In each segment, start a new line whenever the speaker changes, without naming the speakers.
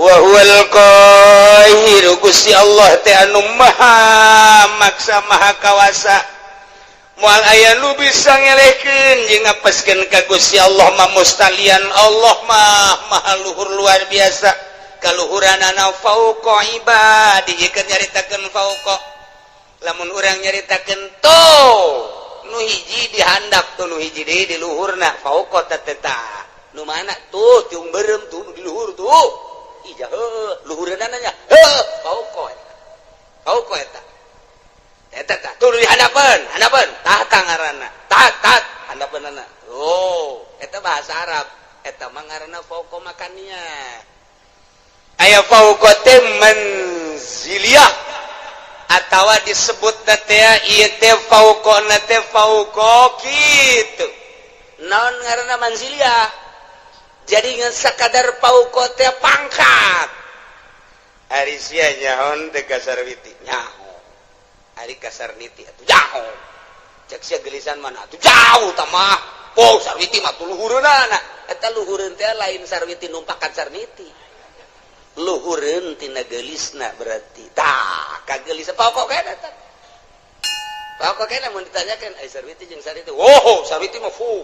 Wa huwal qahiru, Gusti Allah teh anu maha maksa, maha kawasa. Moal aya nu bisa ngelehkeun jeung ngapeskeun ka Gusti Allah mah. Mustalian Allah mah maha luhur, luar biasa kaluhuranana. Fauqa ibadihi, keur nyaritakeun fauqa. Lamun urang nyaritakeun tuh nu hiji dihandap tuh, nu hiji deui di luhurna, fauqa teh tah nu mana tuh? Tiung beureum tuh di luhur tuh. Ija heuh, luhureunana nya heuh, fauqa eta, fauqa eta. Eta tah tuh di handapeun, handapeun tah tah ngaranna tah tah handapeunana. Oh, eta bahasa Arab, eta mah ngaranna fauqa makannya. Aya fauqa teh manziliyah atawa disebut teh ieu teh fauqa teh fauqa kitu. Naon ngaranna manziliyah? Jadi ngan sakadar fauqa teh pangkat. Ari sia nyaho teh ka Sarwiti? Nyaho. Ari ka Sarniti atuh jauh. Cek sia gelisan mana atuh jauh tah mah? Oh, Sarwiti mah tuh luhureunana. Eta luhureun teh lain Sarwiti numpakan Sarniti, luhureun tina geulisna berarti. Tah kagelis pokok kena eta, pokok kena. Mun ditanyakeun ai Sarwiti jeung Sarniti, oh, Sarwiti mah fu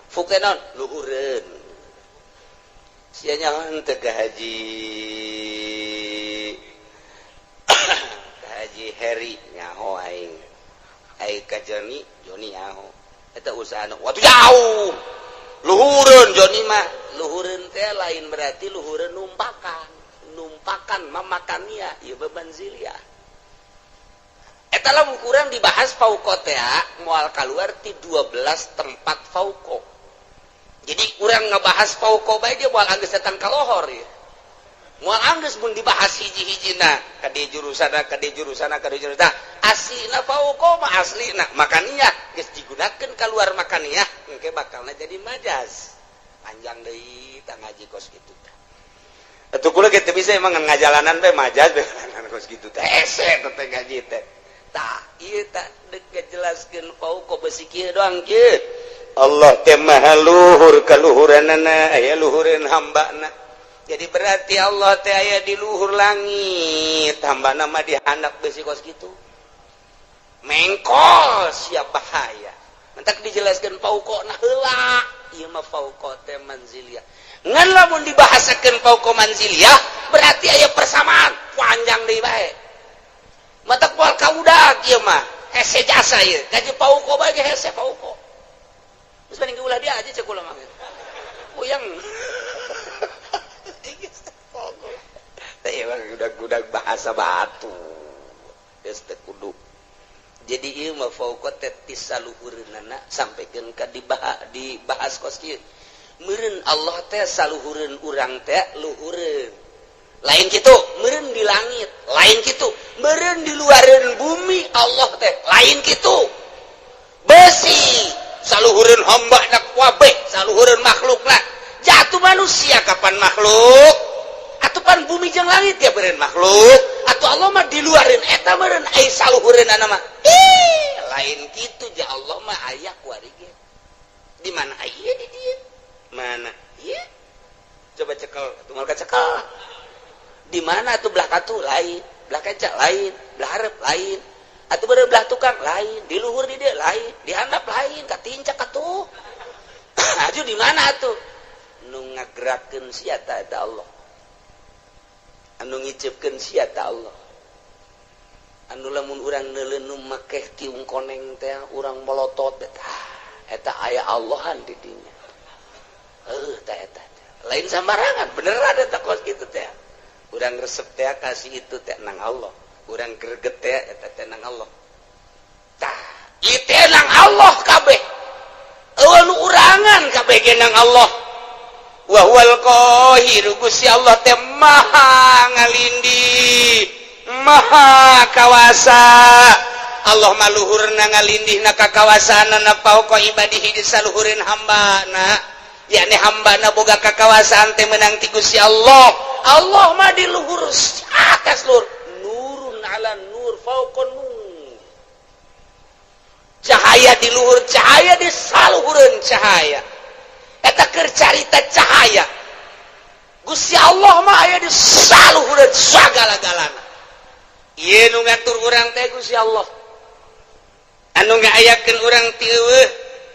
fu teh naon? Luhureun. Sia nyaho teu ka Haji Heri? Nyaho aing. Ai ka Joni? Joni nyaho. Eta usaha waktu jauh, luhureun Joni mah. Luhureun teh lain berarti luhureun numpakan, numpakan mamakannya ieu bebanzilia. Eta lamun kurang dibahas fauqa teh moal keluar ti 12 tempat fauqa. Jadi kurang ngebahas fauqa bae dia moal anggeus datang ka lohor ya, moal anggeus mun dibahas hiji-hijina ka di jurusana, ka di jurusana, ka di jurusana. Aslina fauqa mah aslina makaniah geus digunakeun keluar makaniah, engke bakalna jadi majaz, panjang deui tah ngaji kos kitu teh. Atuh kula ge teu bisa emang ngajalanan bae majaz bae kos kitu teh, hese teh ngaji teh. Tah ieu tah deuk ngajelaskeun fauqa besi kieu doang kieu. Allah teh maha luhur kaluhuranana, aya luhureun hambana. Jadi berarti Allah teh aya di luhur langit, hambana mah dihandap besi kos kitu, mengkol siap bahaya. Mentak dijelaskan fauqa nah heula ieu mah fauqa teh manziliyah. Ngan lamun dibahasakeun fauqa manziliyah berarti aya persamaan, panjang deui bae. Matak moal kaudag ieu mah, hese jasa ieu gaji fauqa bae ge hese fauqa. Geus mending ulah dia aja cek kula mah, puyeng. Teh udah bahasa batu geus teu kudu. Jadi ieu mah fauqa teh ti saluhureunana sampaikeun ka dibahas kos kieu. Meureun Allah teh saluhureun urang teh, luhureun lain kitu, meureun di langit lain kitu, meureun di luareun bumi Allah teh lain kitu. Besi saluhureun hamba na kabeh, saluhureun makhlukna. Jatuh manusia kapan makhluk atuh pan bumi jeung langit ya meureun makhluk atau Allah mah di luareun eta meureun ai saluhureun mah. Ih, lain kitu ja. Allah mah aya kuari ge. Di mana aya? Di dieu. Mana ieu? Coba cekel atuh, moal kacekel. Di mana tuh? Belah katu lain, belah kaca lain, belah hareup lain, atau belah tukang lain, di luhur di dia lain, di handap lain, katincak atuh. Aju di mana tuh nu ngagerakeun sia ta? Eta Allah. Anu ngicepkeun sia ta? Allah. Anu lamun urang neuleun nu make tiung koneng teh urang melotot eta, eta aya Allahan di dinya. Heuh, tah eta lain sambarangan, beneran eta kos kitu teh. Urang resep teh kasih itu teh nang Allah, urang greget teh eta teh nang Allah. Tah ieu teh nang Allah kabeh, eueuh nu urangan kabeh ge nang Allah. Wa huwal qahiru, Gusti Allah teh maha ngalindih, maha kawasa. Allah mah luhurna, ngalindihna kakawasaanana. Fauqa ibadihi, di saluhureun hambana, yakni hambana boga kakawasaan teh menang ti Gusti Allah. Allah mah di luhur, atas luhur, nurun ala nur, fauqa nur, cahaya di luhur cahaya, di saluhureun cahaya. Eta keur carita cahaya. Gusti Allah mah aya di saluhureun sagala-galana. Ieu nu ngatur urang teh Gusti Allah. Anu ngaayakeun urang ti eueuh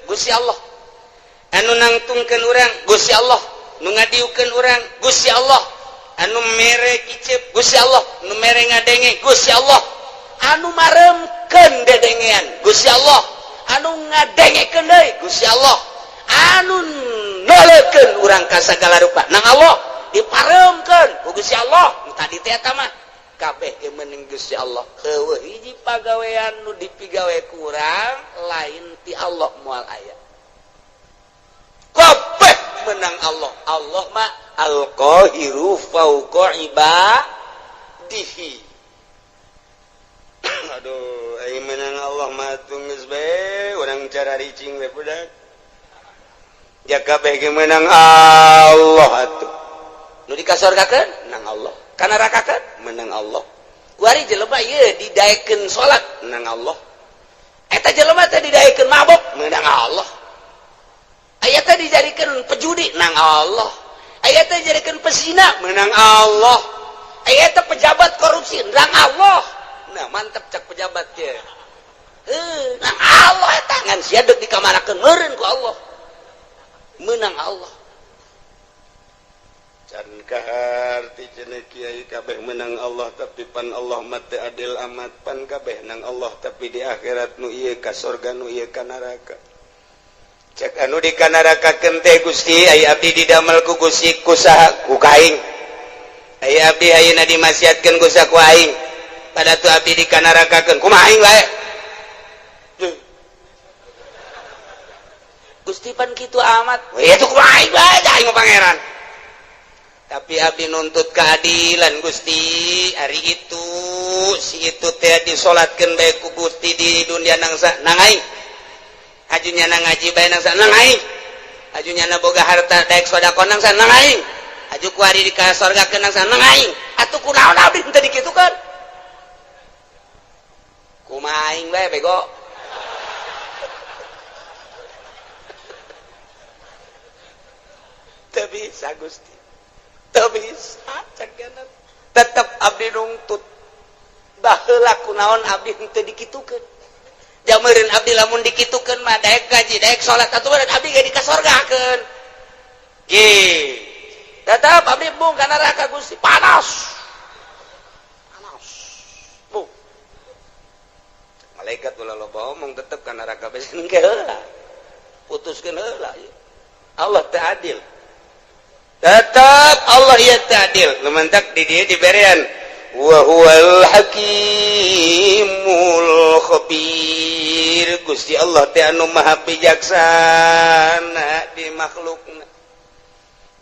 Gusti Allah. Anu nangtungkeun urang Gusti Allah, nu ngadiukeun urang Gusti Allah, anu mere kicep Gusti Allah, nu mere ngadenge Gusti Allah, anu maremkeun dedengean Gusti Allah, anu ngadengekeun deui Gusti Allah, anu noleukeun urang ka sagala rupa nang Allah, diparemkeun ku Gusti Allah. Tadi teh eta mah kabeh ge meuning Gusti Allah. Eueuh hiji pagawean nu dipigawe ku urang lain ti Allah moal aya. Kabeh menang Allah. Allah mah al-qahiru fauqa ibadihi. Aduh, aing menang Allah mah geus bae urang cara ricing we budak. Ya kabeh ge menang Allah atuh. Nu dikasorgakeun nang Allah, ka nerakakeun menang Allah. Kuari jelema ieu didaekeun salat nang Allah. Eta jelema teh didaekeun mabok menang Allah. Aya teh dijadikeun pejudi nang Allah. Aya teh dijadikeun pesina menang Allah. Aya teh pejabat korupsi nang Allah. Nah, mantep cak pejabat ge. Nang Allah eta ngan sia deuk dikamanakeun meureun ku Allah. Menang Allah. Can kaharti cenah kiai kabeh menang Allah, tapi pan Allah mah teu adil amat, pan kabeh nang Allah tapi di akhirat nu ieu ka sorga, nu ieu ka neraka. Cek anu di kanarakakeun teh, Gusti, aya abdi didamel ku Gusti ku saha? Ku kaing. Aya abdi ayeuna dimaksiatkeun ku saha? Ku aing. Pada tu abdi dikanarakakeun kumaha aing bae? Gusti, pan kitu amat. Weh, itu kumaha aing bae, aing mah pangeran. Tapi abdi nuntut keadilan, Gusti. Hari itu si itu teh disolatkeun bae ku Gusti di dunia nang sa nang aing. Aju nyana ngaji bae nang sa nang aing. Aju nyana boga harta daek sedekah nang sa nang aing. Aju kuari di ka sorgakeun nang sa nang aing. Atuh kunaon abdi teu dikitukeun? Kumaha aing bae, bego. Teu bisa, Gusti. Teu bisa cek. Tetep abdi nungtut. Baheula kunaon abdi henteu dikitukeun? Jameureun abdi lamun dikitukeun mah daek gaji, daek salat, atuh meureun abdi ge dikasorgakeun. Ge. Tetep abdi embung ka neraka, Gusti. Panas. Panas. Bu. Malaikat ulah loba omong, tetep ka neraka bae engke heula. Putuskeun heula. Allah teh adil. Tetap Allah ieu teh adil. Nu mantak di dieu diberean wa huwal hakimul khabir. Gusti Allah teh anu maha bijaksana di makhlukna.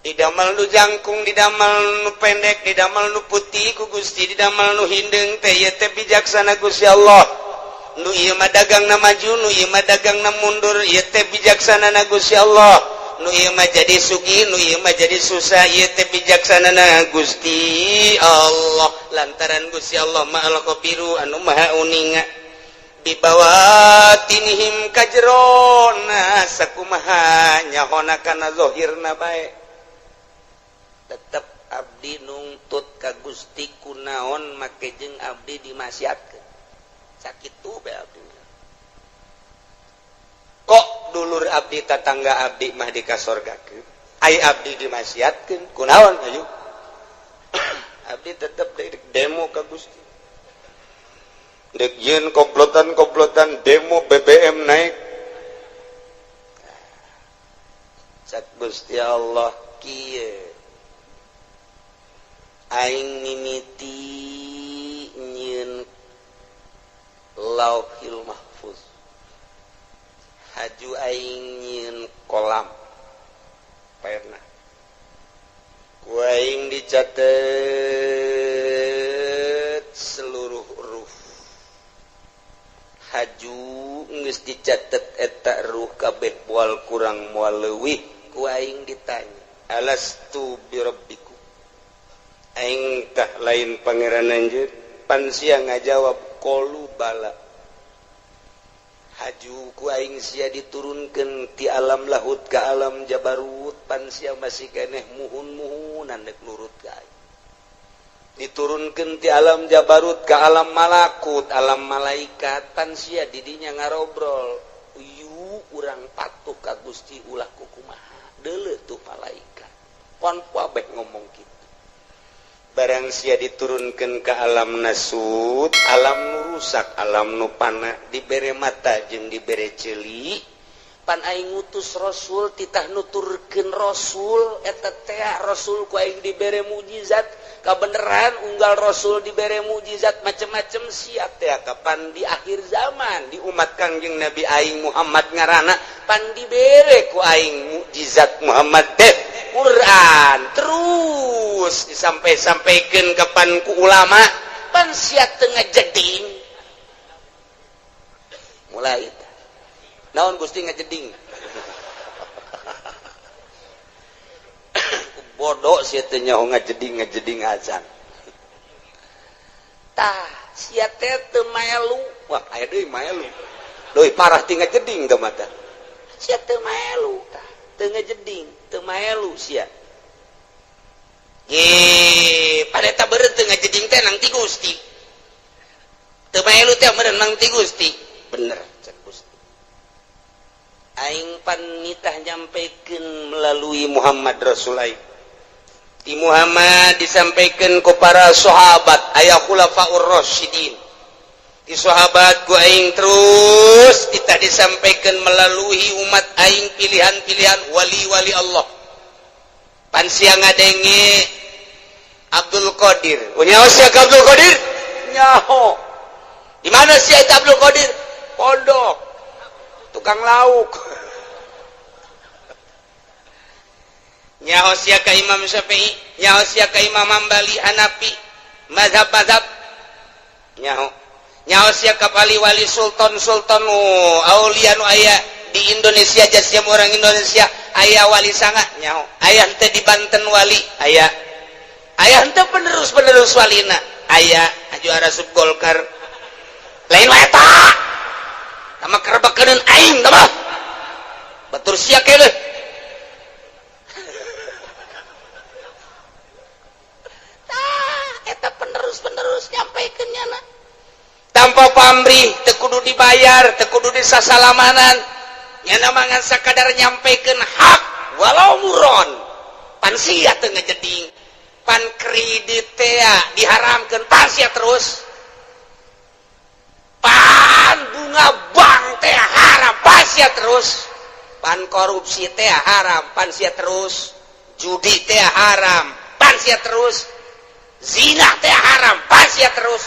Didamel nu jangkung, didamel nu pendek, didamel nu putih ku Gusti, didamel nu hindeung teh ieu teh bijaksana Gusti Allah. Nu ieu mah dagangna maju, nu ieu mah dagangna mundur, ieu teh bijaksana na Gusti Allah. Nu ieu mah jadi sugih, nu ieu mah jadi susah, ieu teh bijaksana na Gusti Allah. Lantaran Gusti Allah mah al-khabiru anu maha uninga. Bibawatinihim kajrona sakumaha nyahona kana zahirna bae. Tetep abdi nungtut ka Gusti kunaon make jeung abdi dimaksiatkeun. Sakitu bae abdi. Kok dulur abdi, tatangga abdi mah dikasorgakeun, ai abdi dimaksiatkeun kunaon? Ayo abdi tetep demo ka Gusti. Dek yeun komplotan-komplotan demo BBM naik. Cak Gusti Allah kieu, aing mimiti nyieun Lauhil Mahfuz, haju aing nyieun kolam pena, ku aing dicatet seluruh huruf. Haju geus dicatet eta ruh kabeh, moal kurang moal leuwih. Ku aing ditanya, alastu birabbikum, aing tah lain pangeran anjeun? Pan sia ngajawab qalu bala. Haju ku aing sia diturunkeun ti alam lahut ka alam jabarut pan sia masih keneh muhun-muhunan dek nurut ka aing. Diturunkeun ti alam jabarut ka alam malakut, alam malaikat pan sia didinya ngarobrol. Uyu urang patuh ka Gusti ulah kukumaha. Deuleu tuh malaikat. Pon kabeh ngomong kitu. Barang sia diturunkan ke alam nasut, alam nu rusak, alam nu pana, dibere mata jeung dibere ceuli, pan aing ngutus rasul titah nuturkeun rasul eta teh rasul ku aing dibere mukjizat, kabeneran unggal rasul dibere mukjizat macem-macem sia teh kapan di akhir zaman di umat Kangjeng Nabi aing Muhammad ngaranna pan dibere ku aing mukjizat Muhammad teh Quran terus disampai-sampaikan kapan ku ulama pan sia teu ngajeding mulai naon Gusti ngajeding bodoh sia teh nyaho ngajeding ngajeding acan tah sia teh teu maelu wah aya deui maelu leuwih parah ti ngajeding teh mah tah sia teu maelu tah teu ngajeding teu maelu sia ye pada beureum teu ngajeding teh nang ti Gusti teu maelu teh meureun nang ti Gusti bener cek Gusti aing pan nitah nyampekeun melalui Muhammad Rasul aing ti Muhammad disampaikan ku para sahabat aya khulafaur rasyidin ti sahabat ku aing terus kita disampaikan melalui umat aing pilihan-pilihan wali-wali Allah pan sia ngadenge Abdul Qadir nyaho sia ka Abdul Qadir nyaho di mana sia eta Abdul Qadir pondok tukang lauk nyaho sia ka Imam Syafi'i nyaho sia ka Imam Hambali Hanafi mazhab-mazhab nyaho nyaho sia ka wali-wali sultan-sultan aulia nu aya di Indonesia jasiam orang Indonesia aya wali sanga nyaho aya henteu di Banten wali aya aya henteu penerus-penerus walina aya aju arasup Golkar lain wae eta tama kerebekeun aing tama batur sia keneh eta penerus-penerus nyampaikan nyana tanpa pamrih teu kudu dibayar teu kudu disasalamanan nyana mangan sakadar nyampaikan hak walau muron pan sia teu ngajeding pan kredit teh diharamkeun pan sia terus pan bunga bank teh haram pan sia terus pan korupsi teh haram pan sia terus judi teh haram pan sia terus zina teh haram pan sia terus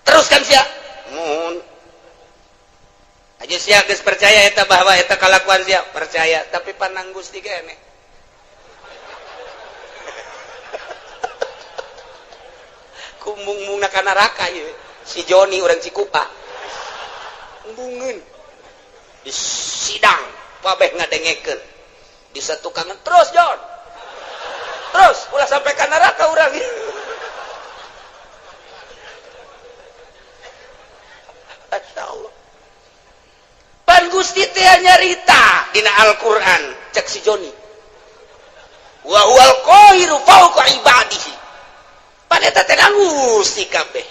terus kan sia mun aja sia geus percaya eta bahwa eta kalakuan sia percaya tapi panang Gusti keneh kumbung-mungna ka neraka ieu si Joni urang Cikupa embungeun di sidang kabeh ngadengekeun di satukangan terus Jon terus ulah sampai ka neraka urang. Masya Allah pan Gusti teh nyarita dina Al-Qur'an cek si Joni wa huwal qahiru fawqa ibadihi pan eta teh Gusti kabeh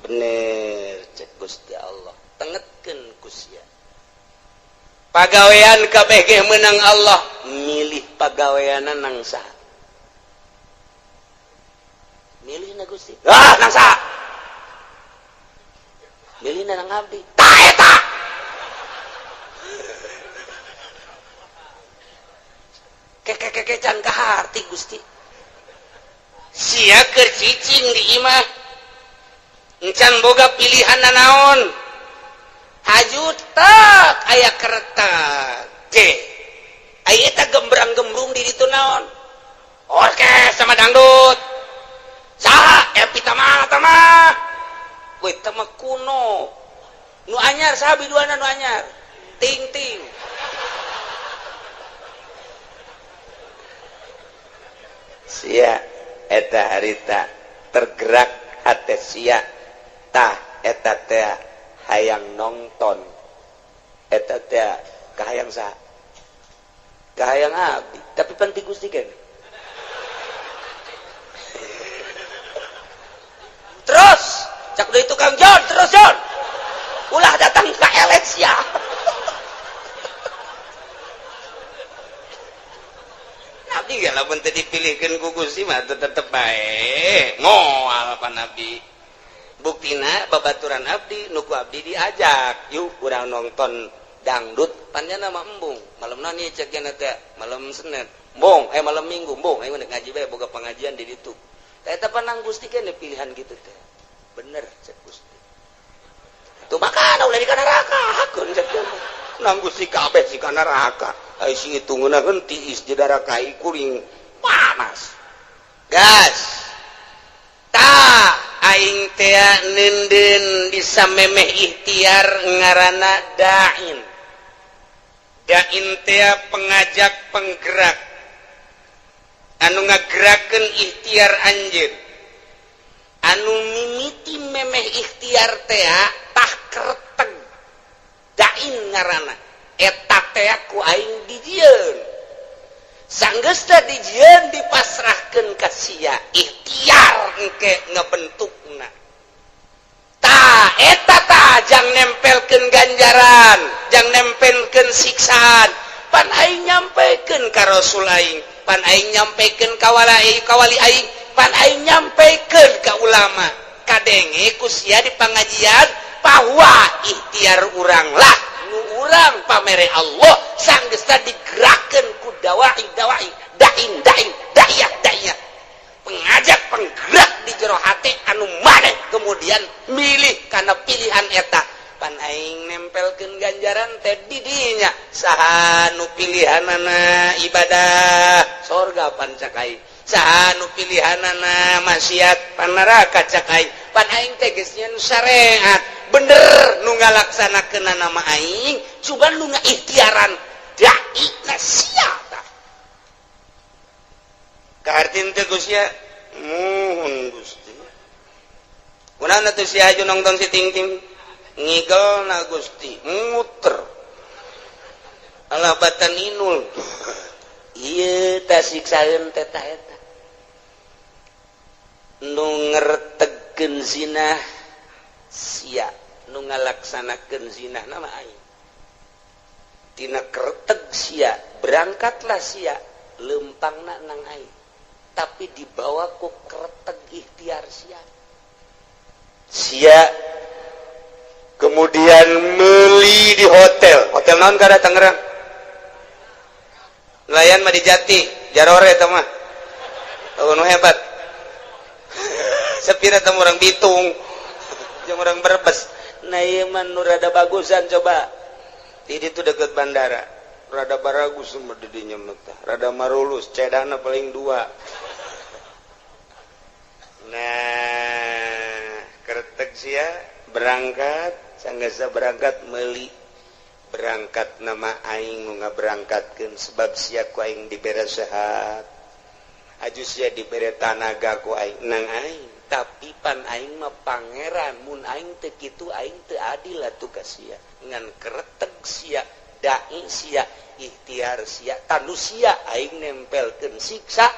bener cek Gusti Allah tengetkeun ku sia pagawean kabeh ge meunang Allah milih pagaweanna nang saha milih na Gusti ah nang saha milih na nang abdi tah eta keke can kaharti Gusti sia keur cicing di imah encan boga pilihan nanaon haju tak aya kereta J aya eta gembrang-gembrung di ditu naon orkes sama dangdut saha Epi Tama tama we tama kuno nu anyar saha biduana nu anyar ting-ting sia eta harita tergerak hate sia tah eta teh Hayang nonton eta teh kahayang saha? Kahayang abdi, tapi penting Gusti kan. Terus cak deui tukang John, terus John, ulah datang ke Alexia. Nabi ya lamun teu dipilihkeun ku Gusti mah tetep bae moal pa Nabi. Buktina babaturan abdi nu ku abdi diajak, yuk urang nonton dangdut, panjana mah embung malam nani cek teh malam Senin embung, malam Minggu embung, ayo ngaji bae boga pengajian di ditu. Eta panang Gusti kene pilihan gitu teh bener cek Gusti. Tuh makana ulah di kana neraka hakun cek nang Gusti kabeh si kana neraka. Ai si itu ngeunaheun tiis di neraka kuring panas. Gas. Ta aing teh neundeun bisa memeh ikhtiar ngaranna da'in. Da'in teh pengajak penggerak anu ngagerakeun ikhtiar anjeun. Anu mimiti memeh ikhtiar teh tah kerteg da'in ngaranna eta teh ku aing dijieun. Sanggeus teh dijieun dipasrahkeun ka sia ikhtiar engke ngebentukna. Tah eta tah jang nempelkeun ganjaran, jang nempelkeun siksaan. Pan aing nyampekeun ka Rasul aing, pan aing nyampekeun ka wali aing, pan aing nyampekeun ka ulama. Kadenge ku sia di pangajian bahwa ikhtiar urang lah nu urang pamere Allah sanggeus teh digerakkeun ku dawai dawai da'in da'in da'iyah da'iyah, pengajak penggerak di jero hate anu maneh kemudian milih karena pilihan eta. Pan aing nempelkeun ganjaran teh di dinya, saha nu pilihanana ibadah sorga pan cak aing, saha nu pilihanana maksiat pan neraka cak aing. Pan aing teh geus nyeun syariat bener nu ngalaksanakeun nama aing, cuman nu ngaikhtiaran dai na sia tah. Kahartin teh Gusti, muhun Gusti. Kunaon atuh si aju nonton si ting-ting ngigel na Gusti muter alah batan inul. Ieu tah siksaeun teh tah eta nu ngertegkeun zinah sia, nu ngalaksanakeun zinah nama aing. Tina kerteg sia berangkatlah sia lempangna nang aing, tapi dibawa ku kerteg ikhtiar sia. Sia kemudian meli di hotel, hotel naon kada Tangerang? Nelayan mah di Jati, Jarore eta mah. Nu hebat. Sepira teh orang Bitung, jeung orang Brebes. Nah ieu mah nu rada bagusan coba. Di ditu deket bandara. Rada baragus mah di dinya mah tah. Rada marulus, cedana paling dua. Nah, kertek sia berangkat, sanggasa berangkat meuli, berangkat nama aing nu ngaberangkatkeun sebab sia ku aing dibere sehat, aju sia dibere tanaga ku aing nang aing, tapi pan aing mah pangeran, mun aing teu kitu aing teu adil atuh ka sia. Ngan kereteg sia, dai sia, ikhtiar sia, tanu sia aing nempelkeun siksa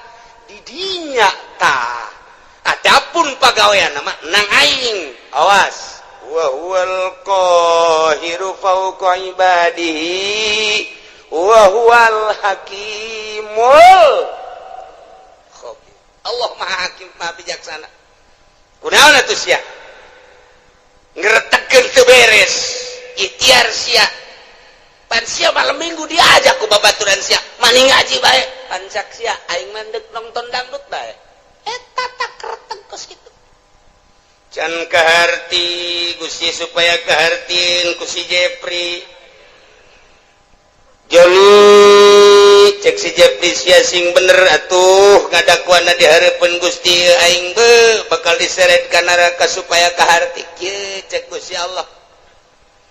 di dinya tah. Adapun pagawean nama nang aing, awas. Wa huwal qahiru fawqa ibadihi wa huwal hakimul khabir. Allah Maha Hakim, Maha Bijaksana. Kunaon atuh sia ngeretegkeun teu beres ikhtiar sia? Pan sia malam Minggu diajak ku babaturan sia maning ngaji bae, pan cak sia aing mandek nonton dangdut bae. Eta tak kereteg kos kitu. Can kaharti Gusti supaya kahartin ku si Jepri. Joni, cek si Jepri, sia sing bener atuh ngadakuana di hareupeun Gusti, aing be bakal diseret ka neraka. Supaya kaharti kieu, cek Gusti Allah,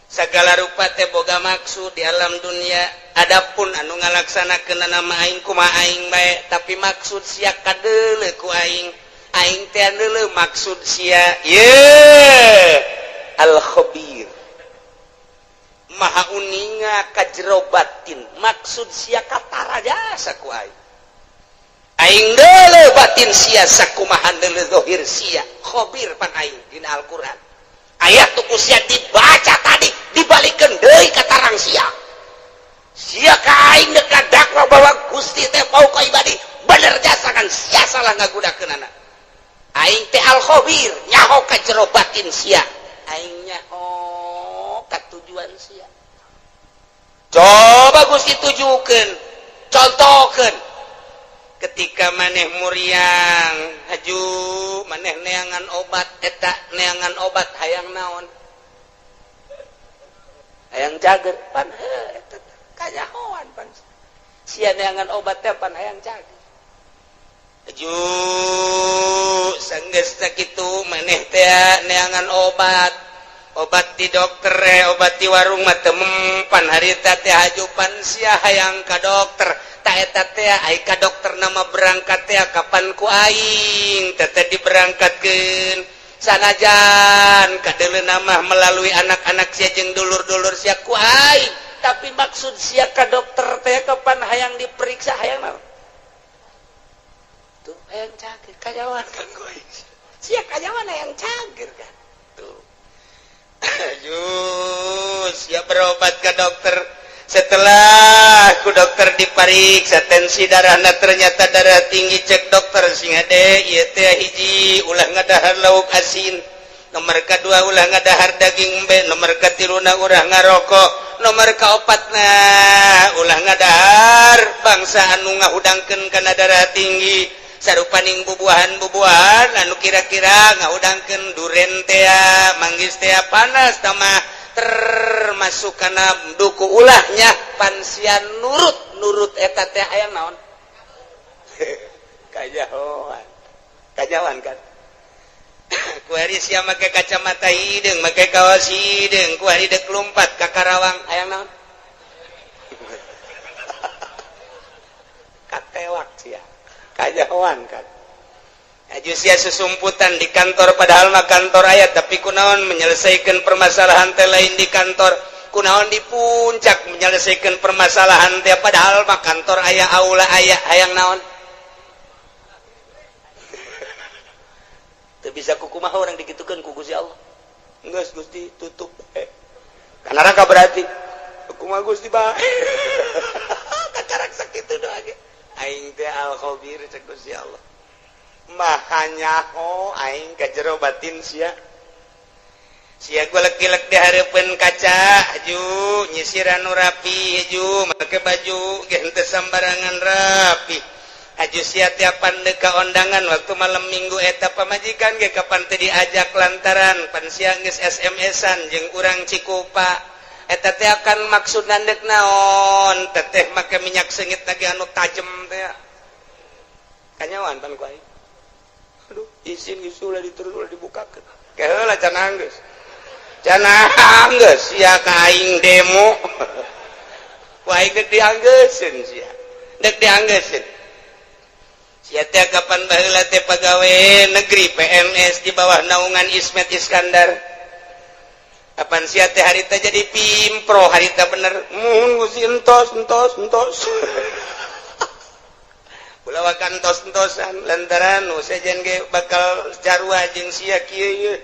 segala rupa teh boga maksud di alam dunia. Adapun anu ngalaksanakeun nama aing kumaha aing bae, tapi maksud sia kadeuleu ku aing, aing teh deuleu maksud sia. Ye al khabir. Maha uninga ka jero batin maksud sia katara jasa ku aing. Aing deuleu batin sia sakumaha deuleu zahir sia. Khabir pan aing dina Al-Qur'an. Ayat tu ku sia dibaca tadi dibalikeun deui ka tarang sia. Sia ka aing deuk dakwa bahwa Gusti teh fauqa ibadi bener jasa kan sia salah ngagunakeunana. Aing teh al khabir nyaho ka jero batin sia. Aing nyaho ka tujuan sia. Coba Gusti tujukeun, contohkeun. Ketika maneh muriang haju maneh neangan obat eta neangan obat hayang naon? Hayang cager pan heuh eta kanyahoan pan. Sia neangan obat teh pan hayang cager. Haju sanggeus sakitu maneh teh neangan obat. Obat di dokter, obat di warung mah teu mempan harita teh haju pan sia hayang ka dokter. Ta eta teh ai ka dokter nama berangkat teh kapan ku aing teh teh diberangkatkeun. Sanajan kadeuleu mah melalui anak-anak sia jeung dulur-dulur sia ku aing, tapi maksud sia ka dokter teh kapan hayang diperiksa hayang naon? Tuh hayang cager kanyahoan kan ku aing. Sia kanyahoan hayang cager kan. Tuh. Aduh, siap berobat ke dokter. Setelah ku dokter dipariksa tensi darahna ternyata darah tinggi, cek dokter sing hade ieu teh hiji ulah ngadahar lauk asin, nomor kedua ulah ngadahar daging embe, nomor katiluna ulah ngarokok, nomor kaopatna ulah ngadahar bangsa anu ngahudangkeun kana darah tinggi sarupaning bubuahan-bubuahan anu kira-kira ngahudangkeun duren tea manggis tea panas tamah termasuk kana duku ulahnya pan sia nurut nurut eta teh hayang naon? Kanyahoan kanyahoan kan kuari sia make kacamata hideung make kaos hideung kuari deuk lumpat ka Karawang hayang naon? Katewak sia kanyahoan kan. Aju sia susumputan di kantor padahal mah kantor aya tapi kunaon menyelesaikan permasalahan teh lain di kantor, kunaon di puncak menyelesaikan permasalahan teh padahal mah kantor aya aula aya hayang naon? Teu bisa kukumaha orang dikitukeun ku Gusti Allah. Geus Gusti tutup ka neraka berarti kumaha Gusti bae. Kakarak sakitu doa ge. Aing teh al khabir cek Gusti Allah. Maha nyaho aing ka jero batin sia. Sia golek-golek di hareupeun kaca aju nyisiran nu rapi aju make baju ge henteu sambarangan rapi. Aju sia tiapan deuk ka ondangan waktu malam minggu eta pamajikan ge kapan teu diajak lantaran pan sia geus SMS-an jeung urang Cikupa. Eta teh akan maksud nandek naon teteh make minyak seungit lagi anu tajem teh kanyahoan pan ku aing. Aduh izin geus ulah diturun ulah dibukakeun keheula can anggeus can anggeus sia ka aing demo ku aing deuk dianggeuseun sia deuk dianggeuseun sia teh kapan baheula teh pagawe negeri PNS di bawah naungan Ismet Iskandar. Kapan sia teh harita jadi pimpro harita bener mun Gusti entos entos entos ulah wakan entos entosan lantaran nu sejen ge bakal jarua jeung sia kieu ieu.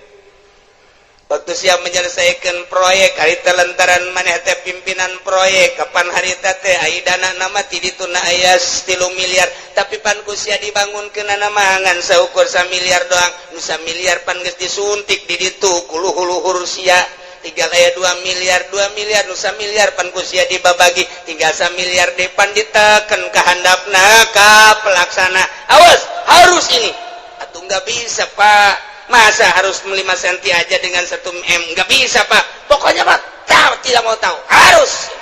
Waktu sia menyelesaikan proyek harita lantaran maneh teh pimpinan proyek kapan harita teh ai dana nama ti dituna aya 3 miliar tapi pan ku sia dibangunkeunana mah ngan saukur 1 miliar doang nu 1 miliar pan geus disuntik di ditu ku luhur-luhur sia tinggal aya 2 miliar 2 miliar nu 1 miliar pan ku sia dibabagi tinggal 1 miliar depan diteken ka handapna ka pelaksana awas harus ini atuh nggak bisa Pak masa harus 5 cm aja dengan 1 m nggak bisa Pak pokoknya Pak tahu tidak mau tahu harus.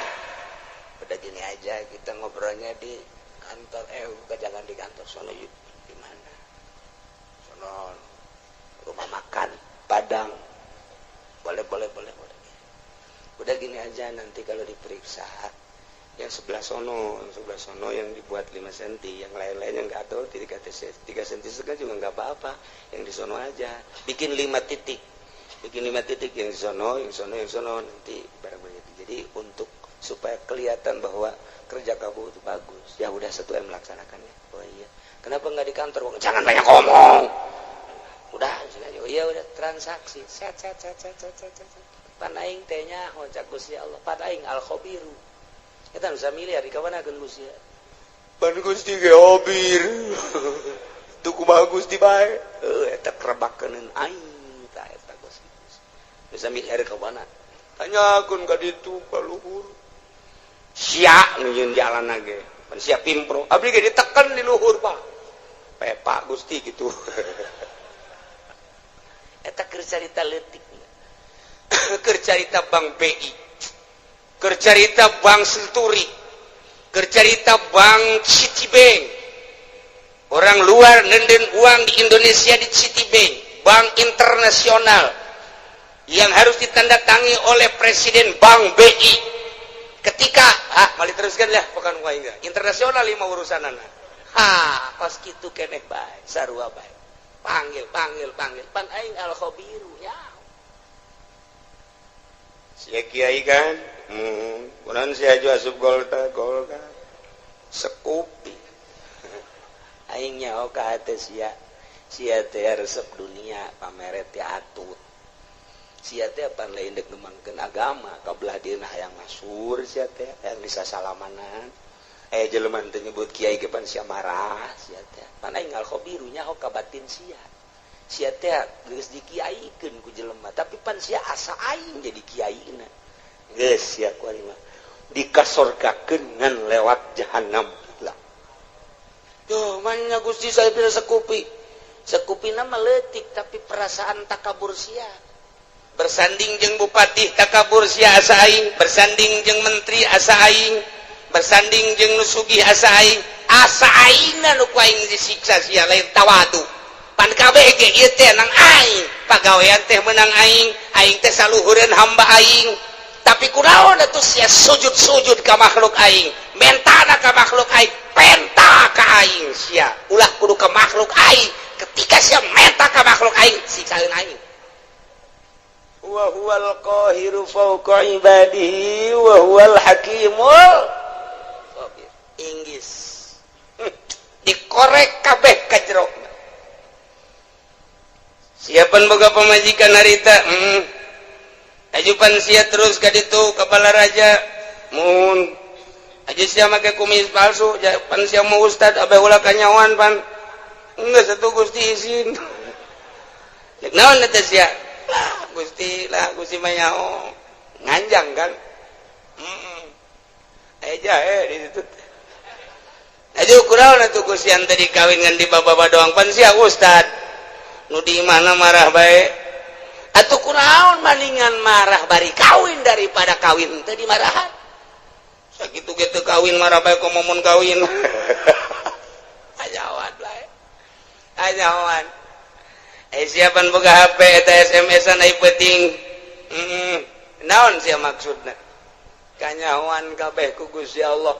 Udah gini aja kita ngobrolnya di kantor bukan jangan di kantor sono yuk di mana sono rumah makan Padang boleh boleh boleh boleh. Udah gini aja nanti kalau diperiksa yang sebelah sono yang dibuat 5 cm yang lain-lain yang nggak tahu 3 cm setengah juga nggak apa-apa yang di sono aja bikin 5 titik bikin 5 titik yang di sono yang sono yang sono nanti barang begitu. Jadi Supaya kelihatan bahwa kerja kamu itu bagus. Ya udah 1 M laksanakannya. Oh iya. Kenapa nggak di kantor? Jangan banyak ngomong. Udah, oh iya udah transaksi. Set set set set set set. Set. Pan aing teh nyaho cak Gusti Allah. Pan aing al khabiru. Eta nu samiliar di kamanakeun Gusti. Pan Gusti ge khabir. Tuh kumaha Gusti bae. Heuh eta kerebakeun aing tah eta Gusti. Bisa miliar ka mana? Tanyakeun ka ditu ka luhur. Sia nu nyieun jalan ge. Pan sia pimpro. Abdi ge diteken di luhur, Pak. Pepa Gusti gitu. Eta keur carita leutik. Keur carita Bank BI. Keur carita Bank Senturi. Keur carita Bank Citibank. Orang luar nenden uang di Indonesia di Citibank, bank internasional yang harus ditandatangi oleh Presiden Bank BI. Ketika ah mali teruskan lah bukan wae internasional lima urusanana. Ha, kos kitu keneh bae, sarua bae. Panggil, panggil, panggil. Pan aing al khabiru ya. Sia kiai kan? Kunaon sia aju asup Golkar, Golkar. Sekupi. Aing nyaho ka hate sia. Sia teh resep dunia, pameret teh atut. Sia teh pan lain dek ngembangkeun agama, kabelah dieuna hayang masur sia teh, hayang disasalamanan. Aya jelema teu nyebut kiai ge pan sia marah sia teh. Pan aing al khabiru nyaho ka batin sia. Sia teh geus dikiaikeun ku jelema, tapi pan sia asa aing jadi kiaina. Geus sia ku aing mah dikasorgakeun ngan lewat jahanam lah. Duh, manya Gusti saya bisa sekupi. Sekupina mah leutik tapi perasaan takabur sia. Bersanding jeung bupati takabur sia asa aing, bersanding jeung menteri asa aing, bersanding jeung nu sugih asa aing, asa aingna nu ku aing disiksa sia lain tawadu. Pan kabeh ge ieu teh nang aing, pagawean teh menang aing, aing teh saluhureun hamba aing. Tapi kunaon atuh sia sujud-sujud ka makhluk aing, mentana ka makhluk aing, penta ka aing sia. Ulah kudu ka makhluk aing. Ketika sia menta ka makhluk aing, siksaeun aing. Wa huwal qahiru fawqa ibadihi wa huwal hakimul khabir. Inggris. Dikorek kabeh ka jero. Siapan boga pamajikan harita? Ajupan sia terus ka ditu kepala raja. Mun aja sia make kumis palsu, pan sia mau ustad abeh ulah kanyawan pan. Geus atuh Gusti izin. Cek naon eta sia? Lah Gusti, lah Gusti mah nyaho. Nganjang kan? Heeh. Aya jahe di ditu. Aja kunaon atuh Gusti yang tadi kawin ngan di baba doang pan sia ustad. Nu di mana marah bae. Atuh kunaon maningan marah bari kawin daripada kawin teu dimarahan. Sakitu ge teu kawin marah bae komo mun kawin. Ajawan bae. Ajawan. Siapan boga HP eta SMS-an ai penting. Naon sia maksudna? Kanyahoan kabeh ku Gusti Allah.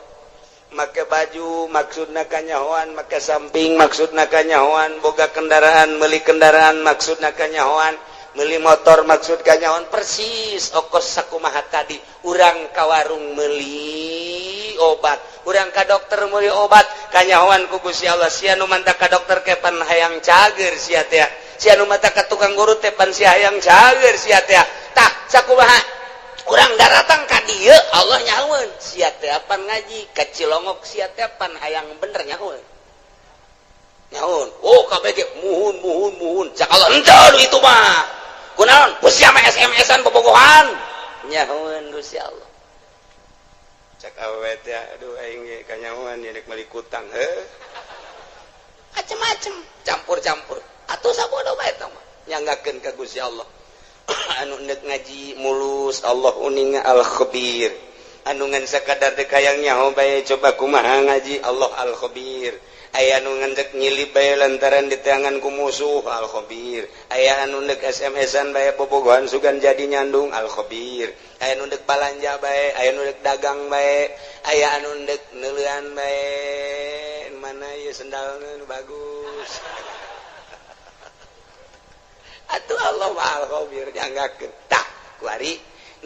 Make baju maksudna kanyahoan, make samping maksudna kanyahoan, boga kendaraan, meuli kendaraan maksudna kanyahoan, meuli motor maksud kanyahoan, persis okos sakumaha tadi. Urang ka warung meuli obat, urang ka dokter meuli obat, kanyahoan ku Gusti Allah. Sia nu manta ka dokter kepan hayang cager sia teh. Sia nu manta ka tukang urut teh pan sia hayang cager sia teh. Tah sakumaha urang daratang ka dieu Allah nyahoeun sia teh pan ngaji ka Cilongok sia teh pan hayang bener nyahoeun. Nyahoeun. Oh kabeh ge muhun muhun muhun. Cak Allah henteu itu mah. Kunaon? Ku sia mah SMS-an bobogohan. Nyahoeun Gusti Allah. Cak awewe teh aduh aing ge kanyahoan ieu rek meuli kutang heuh. Macem-macem, campur-campur. Atuh sabodo bae eta mah. Nyanggakeun ka Gusti Allah. Anu ndek ngaji mulus Allah uninga al-khabir. Anu ngan sakadar dek hayang nyaho bae coba kumaha ngaji Allah al-khabir. Aya anu ngan dek nyilip bae lantaran diteangan ku musuh al-khabir. Aya anu ndek SMS-an bae bobogohan sugan jadi nyandung al-khabir. Aya anu ndek balanja bae, aya anu ndek dagang bae, aya anu ndek neuleuan bae. Mana ieu sendalna nu bagus. Atuh Allah mah al-khabir nyanggakeun. Tah, kuari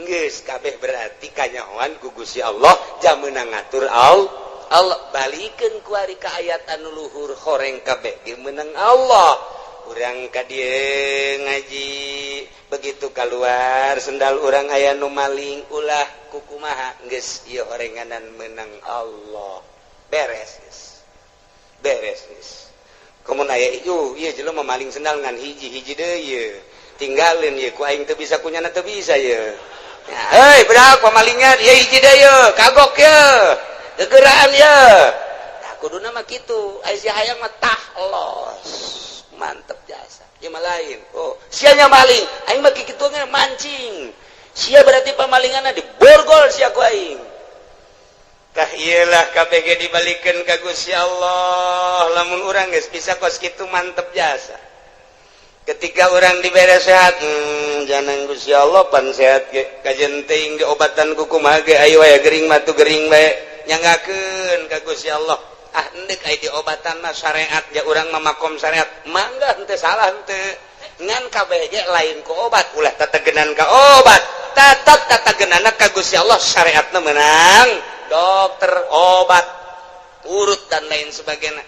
Geus kabeh berarti kanyahoan ku Gusti Allah, jam meunang ngatur Allah. Allah balikeun kuari ka ayat anu luhur, horeng kabeh ge meunang Allah. Urang ka dieu ngaji, begitu keluar sendal urang aya nu maling, ulah kukumaha, geus ieu horenganan meunang Allah, beres geus, beres geus. Komo aya ieu ieu jelema maling sendal ngan hiji, hiji deui ieu tinggalin ieu ku aing teu bisa, kunyana teu bisa ieu. Hei budak pamalingan ieu, hiji deui ieu, kagok ieu, gegeraan ieu. Tah, kuduna mah kitu. Ai si hayang mah tah los mantep jasa ieu mah lain. Oh, sia nya maling, aing mah kitu mancing sia, berarti pamalinganna diborgol sia ku aing. Tah, iyalah, KBG dibalikan ka Gusti Allah. Lamun urang geus bisa kos kitu, mantep jasa. Ketika orang dibere sehat, jangan Gusti Allah pan sehat ge kajen teuing diobatan ku kumaha ge, ayo aya gering mah gering bae, nyanggakeun ka Gusti Allah. Ah, endek aya diobatan mah syariat ja, urang mah makom syariat, mangga, henteu salah henteu, ngan kabeh ge lain ku obat. Ulah tategenan ka obat, tetap tatagenana ka Gusti Allah. Syariatna menang dokter, obat urut dan lain sebagainya,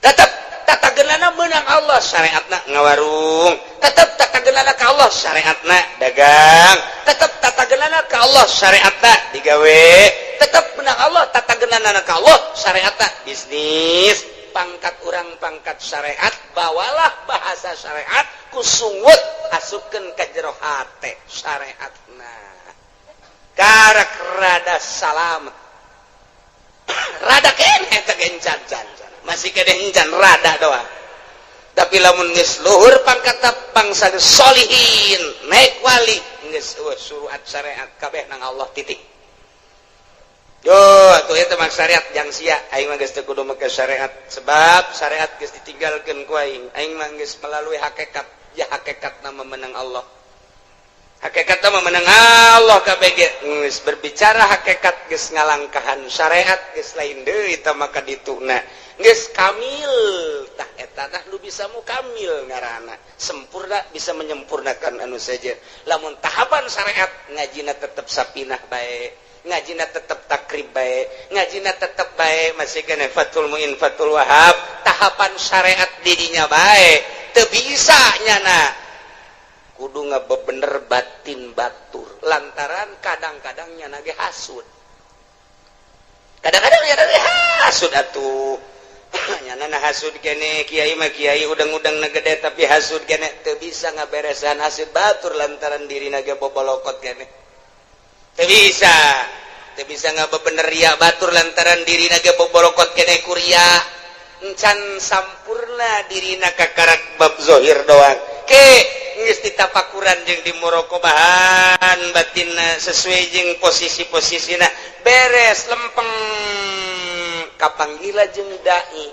tetap tatagenana menang Allah. Syariatna ngawarung, tetap tatagenana ka Allah. Syariatna dagang, tetap tatagenana ka Allah. Syariatna digawe, tetap menang Allah. Tatagenana ka Allah. Syariatna bisnis. Pangkat urang pangkat syariat, bawalah bahasa syariat ku sungut, asupkeun ka jero hate syariatna, karak rada salam, rada keneh teh gencan can, masih kene encan, rada doang. Tapi lamun geus luhur pangkat, bangsa solihin, naik wali, geus suruhat syariat kabeh nang Allah, titik. Yo, atuh eta mah syariat jang sia. Aing mah geus teu kudu make syariat, sebab syariat geus ditinggalkeun ku aing. Aing mah geus melalui hakikat. Ya, hakikat nama menang Allah. Hakikat nama menang Allah kabeh ge. Geus berbicara hakikat, geus ngalangkahan syariat, geus lain deui eta maka dituna. Geus kamil tah eta, tah nu bisa mukamil ngaranna. Sempurna, bisa menyempurnakan anu saja. Lamun tahapan syariat, ngajina tetep sapinah bae, ngajina tetep takrib bae, ngajina tetep bae, masih kena Fathul Muin, Fathul Wahab, tahapan syariat dirinya bae teu bisa nyana, kudu ngabebener batin batur, lantaran kadang-kadang nyana ge hasud, kadang-kadang nyana ge hasud atuh. Nyana na hasud kene, kiai mah kiai udang-udang na gede, tapi hasud kene, teu bisa ngaberesan hasud batur, lantaran dirina ge bobolokot kene. Teu bisa, teu bisa ngabebener ria batur, lantaran dirina ge bobolokot kene kuria, encan sampurna dirina, kakarak bab zohir doang. Ke geus ditapakuran jeung di muraqabahan batinna sesuai jeung posisi-posisina, beres, lempeng, kapanggila jeung dai.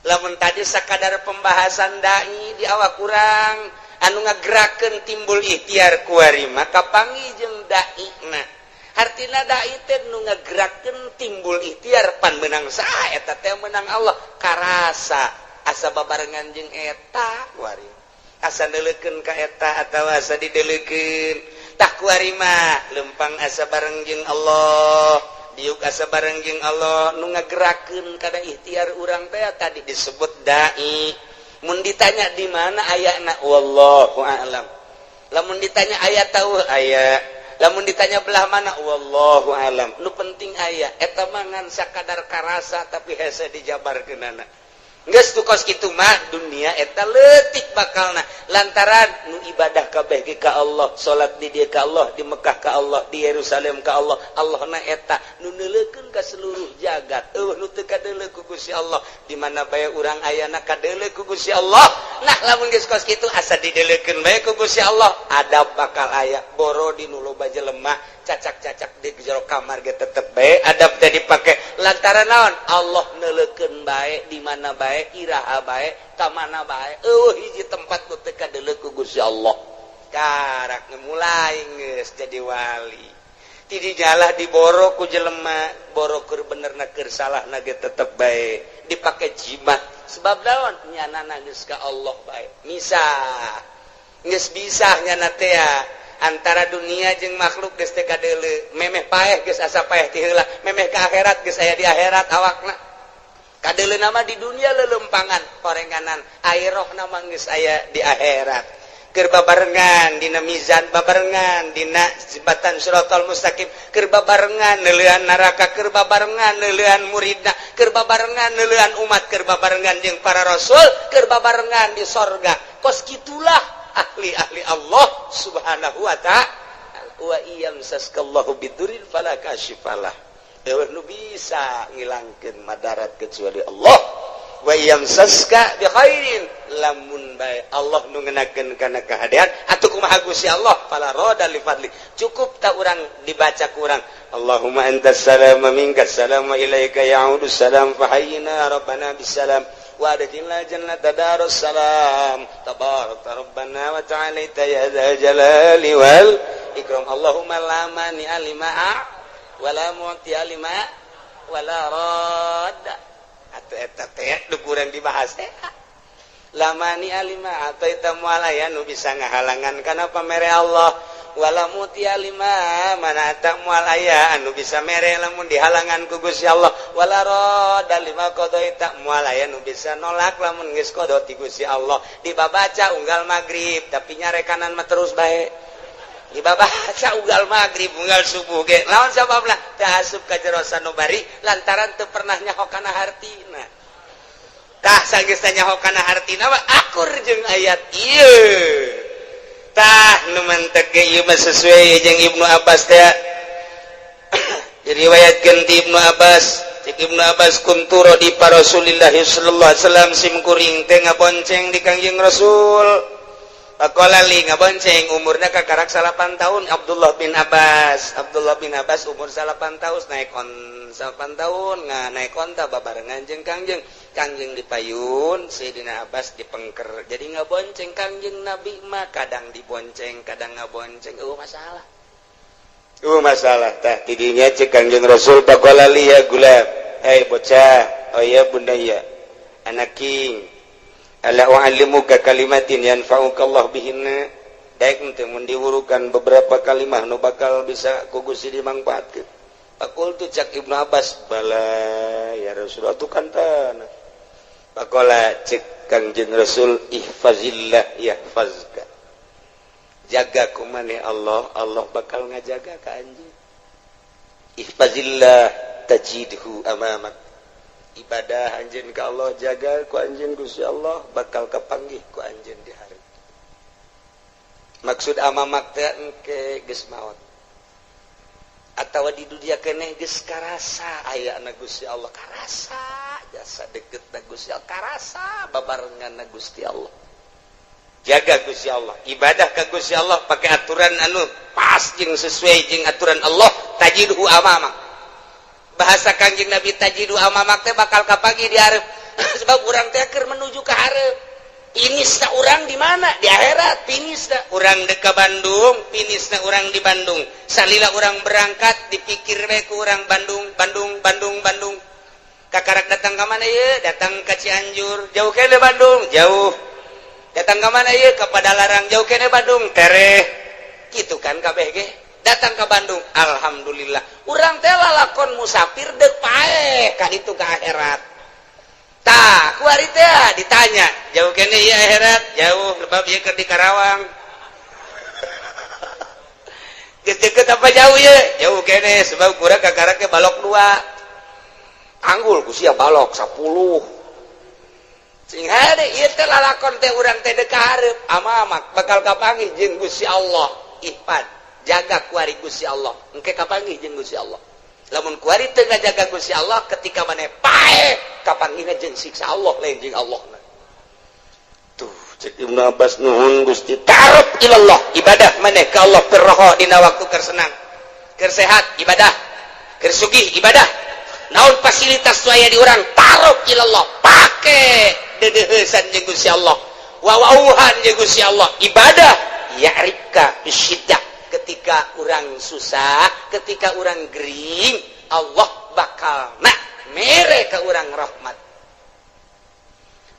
Lamun tadi sakadar pembahasan dai di awak kurang anu ngagerakeun timbul ikhtiar, kuari maka panggih jeung dai. Nah, hartina dai teh nu ngagerakeun timbul ikhtiar. Pan menang saha eta teh? Menang Allah. Karasa asa babarengan jeung eta kuari, asa neuleukeun ka eta atawa asa dideulekeun. Tah, kuari mah lempang asa bareng jeung Allah, diuk asa bareng jeung Allah. Nu ngagerakeun kana ikhtiar urang teh tadi disebut dai. Mun ditanya di mana ayana, wallahu a'lam. Lamun ditanya aya tahu aya, lamun ditanya belah mana, wallahu alam. Nu penting aya. Eta mah ngan sakadar karasa, tapi hese dijabarkeunana. Geus tu kos kitu mah, dunia eta leutik bakalna, lantaran nu ibadah kabeh ge ka Allah, salat di dieu ka Allah, di Mekah ka Allah, di Yerusalem ka Allah. Allah na eta nu neuleukeun ka seluruh jagat, euweuh nu teu kadeuleu ku Gusti Allah. Di mana bae urang ayana, kadeuleu ku Gusti Allah. Nah, lamun geus kos kitu, asa dideuleukeun bae ku Gusti Allah, adab bakal aya. Boro di nu loba jelema, cacak-cacak di jero kamar ge tetep bae adab teh dipake, lantaran naon? Allah neuleukeun bae, di mana bae, iraha bae, ka mana bae, euweuh hiji tempat nu teu kadeuleu ku Gusti Allah. Karak mulai geus jadi wali, ti dijalah diboro ku jelema, boro keur bener na keur salah na ge tetep bae dipake jimat. Sebab naon? Nyana geus ka Allah bae, misah geus bisa nyana teh. Antara dunia jeung makhluk geus teu kadeuleu. Memeh paeh geus asa paeh ti heula, memeh ka akhirat geus aya di akhirat awakna. Kadeuleu nama di dunia lelempangan korenganan, akhirah nama geus aya di akhirat. Keur babarengan dina mizan, babarengan dina jembatan Shiratal Mustaqim, keur babarengan neuleuan neraka, keur babarengan neuleuan muridna, keur babarengan neuleuan umat, keur babarengan jeung para rasul, keur babarengan di sorga. Kos kitulah ahli-ahli Allah Subhanahu wa Ta'ala. Wa in yamsaskallahu bidurrin fala kashifalah. Euweuh nu bisa ngilangkeun madarat kecuali Allah. Wa yamsaska bi khairin, lamun bae Allah nu ngenakeun kana kahadean atuh kumaha Gusti Allah, fala rada li fadli. Cukup tak urang dibaca ku urang, Allahumma antas salam wa minkas salam wa ilaika ya'udu salam, fahayyina rabbana bisalam wa adkhilna jannata darus salam, tabarakta rabbana wa ta'alaita ya dzal jalali wal ikram. Allahumma la mani'a lima wala mu'tiya lima wala radda. Atau eta teh nu kurang dibahas teh, la mani'a lima a'thaita, moal aya nu bisa ngahalangan kana pamere Allah, wala mu'tiya lima mana'ta, moal aya anu bisa mere lamun dihalangan ku Gusti Allah, wala radda lima qadaita, moal aya nu bisa nolak lamun geus qada ti Gusti Allah. Dibabaca unggal magrib, tapi nyarekanan mah terus bae. Dibabaca unggal magrib, unggal subuh ge. Lawan sababna? Teu asup ka jero sanubari lantaran teu pernah nyaho kana hartina. Tah, sanggeus nyaho kana hartina mah akur jeung ayat ieu. Tah, nu mantek ge ieu mah sesuai jeung Ibnu Abbas teh. Diriwayatkeun ti Ibnu Abbas, cek Ibnu Abbas, kuntu radifa Rasulillah sallallahu alaihi wasallam, sim kuring teh ngabonceng di Kangjeng Rasul. Faqala li, ngabonceng umurna kakarak 9 tahun Abdullah bin Abbas. Abdullah bin Abbas umur 9 tahun naik on 9 tahun nga naik onta babarengan jeung Kangjeng. Kangjeng dipayun, Sayyidina Abbas dipengker. Jadi ngabonceng Kangjeng Nabi mah kadang dibonceng, kadang ngabonceng. Oh, masalah. Oh, masalah. Tah, tidinya cek Kangjeng Rasul, faqala li, ya gulam, hei bocah, oh ya bunayya, anak king, ala u'allimuka kalimatin yanfa'uka Allah bihinna, daek teu mun diwurukan beberapa kalimah nu bakal bisa ku Gusti dimangfaatkeun? Faqultu, cak Ibnu Abbas, bala ya Rasulullah, tu kan tanah. Faqala, cek Kangjeng Rasul, ihfazillah yahfazka, jaga ku maneh Allah, Allah bakal ngajaga ka anjeun. Ihfazillah tajidhu amamak, ibadah anjeun ka Allah, jaga ku anjeun Gusti Allah, bakal kapanggih ku anjeun di hari. Maksud amamak teh engke geus maot atawa di dunia keneh geus karasa aya na Gusti Allah, karasa jasa deket na Gusti Allah, karasa babarengan na Gusti Allah. Jaga Gusti Allah, ibadah ka Gusti Allah pakai aturan anu pas jeung sesuai jeung aturan Allah, tajidhu amamak. Bahasa Kangjeng Nabi, tajidhu amamak teh bakal kapanggih di hareup, sebab urang teh keur menuju ke hareup. Finishna urang di mana? Di akhirat finishna. Urang dek ka Bandung, finishna urang di Bandung. Salila urang berangkat dipikir we ku urang Bandung, Bandung, Bandung, Bandung. Kakarak datang ke mana ya? Datang ke Cianjur, jauh kene Bandung, jauh. Datang ke mana ya? Ke Padalarang, jauh kene Bandung, tereh. Gitu kan kabeh ge. Datang ke Bandung, alhamdulillah. Urang teh lalakon musafir dek paeh ka itu ke akhirat. Tah, kuari teh ditanya, jauh kene ya akhirat? Jauh, sebab ieu keur di Karawang. Geus deket apa jauh ya? Jauh kene, sebab kurang kakara ke balok dua. Anggul ku sia balok 10. Sing hade ieu teh lalakon teh urang teh dek ka hareup, amamak bakal kapanggih jeung Gusti Allah. Ihfad, jaga kuari Gusti Allah. Engke kapanggih jeung Gusti Allah. Lamun kuari teu ngajaga Gusti Allah, ketika maneh paeh kapanggihna jeung siksa Allah, lain jeung Allah. Tuh, cek Ibnu Abbas, nuhun Gusti. Ta'aruf ilallah, ibadah maneh ka Allah firroho, dina waktu keur senang, keur sehat ibadah, keur sugih ibadah, naon fasilitas nu aya di urang, ta'aruf ilallah, pake dedeuheusan jeung Gusti Allah, wawauhan jeung Gusti Allah, ibadah. Ya'rifka bisyiddah, ketika urang susah, ketika urang gering, Allah bakal nak mere ke urang rahmat.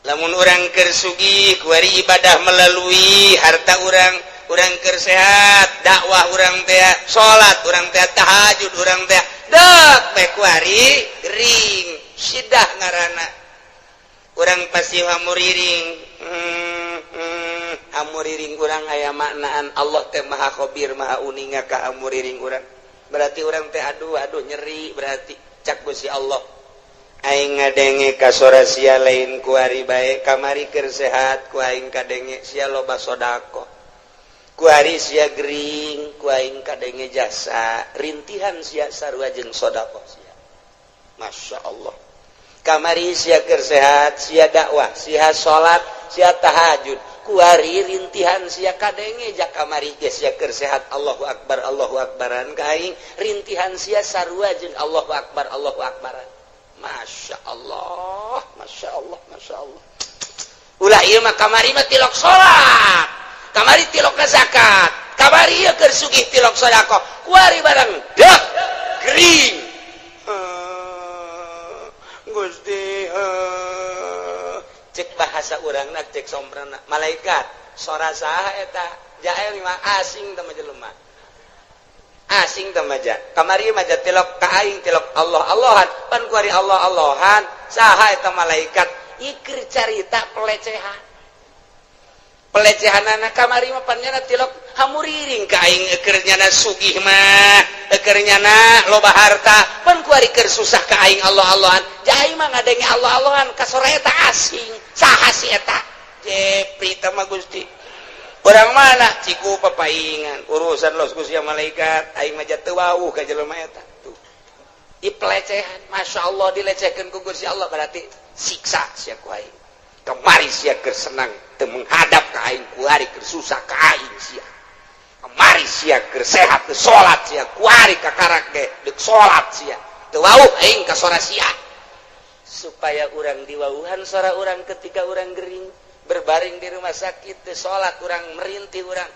Lamun urang keur sugih, kuari ibadah melalui harta urang. Urang keur sehat, dakwah urang teh, salat urang teh, tahajud urang teh, dek bae kuari gering. Sidah ngaranna urang pasti hamuriring. Hamuriring urang aya maknaan. Allah teh Maha Khabir, Maha uninga ka hamuriring urang. Berarti urang teh aduh aduh nyeri, berarti cak Gusti Allah, aing ngadenge ka sora sia lain kuari bae, kamari keur sehat ku aing kadenge sia loba sodako, kuari sia gering ku aing kadenge jasa rintihan sia sarua jeung sodako sia. Masya Allah, kamari sia keur sehat, sia dakwah, sia salat, sia tahajud, kuari rintihan sia kadenge. Ja kamari ge sia keur sehat Allahu akbar Allahu akbaran ka aing, rintihan sia sarua jeung Allahu akbar Allahu akbaran. Masya Allah, Masya Allah, Masya Allah. Ulah ieu mah, kamari mah tilok salat, kamari tilok ka zakat, kamari ieu keur sugih tilok sedekah, kuari barang dek gering. Gusti, cek bahasa urangna, cek somprana malaikat, sora saha eta? Jael mah asing teh mah, jelema asing teh mah. Kamari mah tilok ka aing, tilok Allah Allahan, pan kuari Allah Allahan, saha eta malaikat? Ikir carita pelecehan, pelecehan anak. Kamari mah pan nyana tilok hamuriring ka aing, keur nyana sugih mah, keur nyana loba harta, pan kuari keur susah ka aing Allah Allahan. Jai mah ngadenge Allah Allahan ka sora eta asing, saha si eta? Jepri teh mah, Gusti, urang mana ciku papaingan urusan los Gusti malaikat, aing mah teu wawuh ka jelema eta tuh. I pelecehan, Masya Allah, dilecehkeun ku Gusti Allah, berarti siksa sia ku aing. Kemari sia keur senang teu menghadap ka aing, kuari keur susah ka aing sia. Kemari sia keur sehat teu salat sia, kuari kakarak ge deuk salat sia, teu wawuh aing ka sora sia. Supaya urang diwauhan sora urang ketika urang gering berbaring di rumah sakit, teu salat urang, merintih urang,